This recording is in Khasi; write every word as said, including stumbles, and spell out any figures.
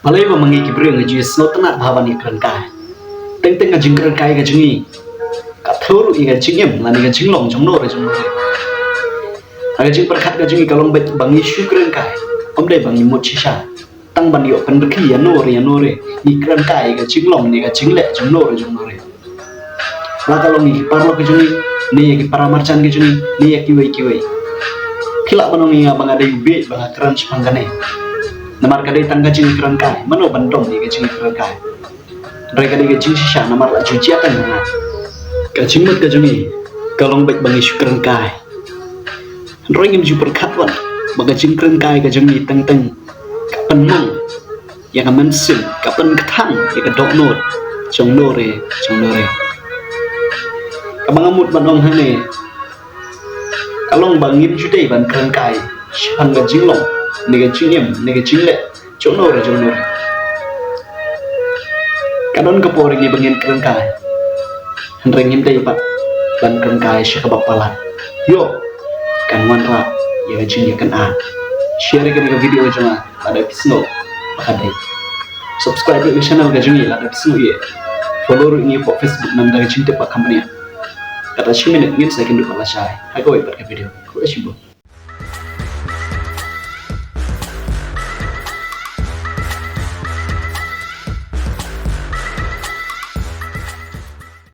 Balei ba ma ngi ki briew ngi ju sngewtynnat bha ban ïakren kai? Teng teng ka jingkren kai ka jong ngi ka thew ruh ïa ka jingim lane ka jinglong jong no re jong no re. Ha ka jingpyrkhat ka jong ngi ka long beit ba ngi shu kren kai, ym dei ba ngi mut shisha. Tang ban ïoh pynrkhie ïa no re ïa no re, ngi kren kai ïa ka jinglong ne ka jingleh jong no re jong no re. La ka long ïa ki paralok ki jong ngi, ne ïa ki para marjan ki jong ngi, ne ïa kiwei kiwei. Phi lah ban ong ïa nga ba nga dei u bieit ba nga kren shaphang kane. Namar ka dei tang ka jingkren kai, mano ban dom ïa ka jingkren kai. Hynrei ka dei ka jingshisha namar la ju jia tang nga. Ka jingmut ka jong ngi ka long beit ba ngi shu kren kai. Hynrei ngim ju pyrkhat wat ba ka jingkren kai ka jong ngi teng teng ka pynmong ïa ka mynsiem, ka pynkthang ïa ka dohnud jong no re jong no re. Kaba nga mut ban ong hangne ka long ba ngim ju dei ban kren kai shaphang ka jinglong ne ka jingim ne ka jingleh jong no re jong no re. Ka don ka por ngi ba ngin kren kai, hynrei ngim dei pat ban kren kai sha kaba palat. Ïoh kan wanrah ïa ka jingïakynad. Share ïa kane ka video jong nga lada phi sngew ba ka dei. Subscribe ïa ka channel ka jong ngi lada phi sngew ïa. Follow ruh ïa ngi hapoh Facebook namar ka jingtip ba kham bniah. Kata shi minit ngin sa ïakynduh pat lashai ha kawei pat ka video. Khublei shibun.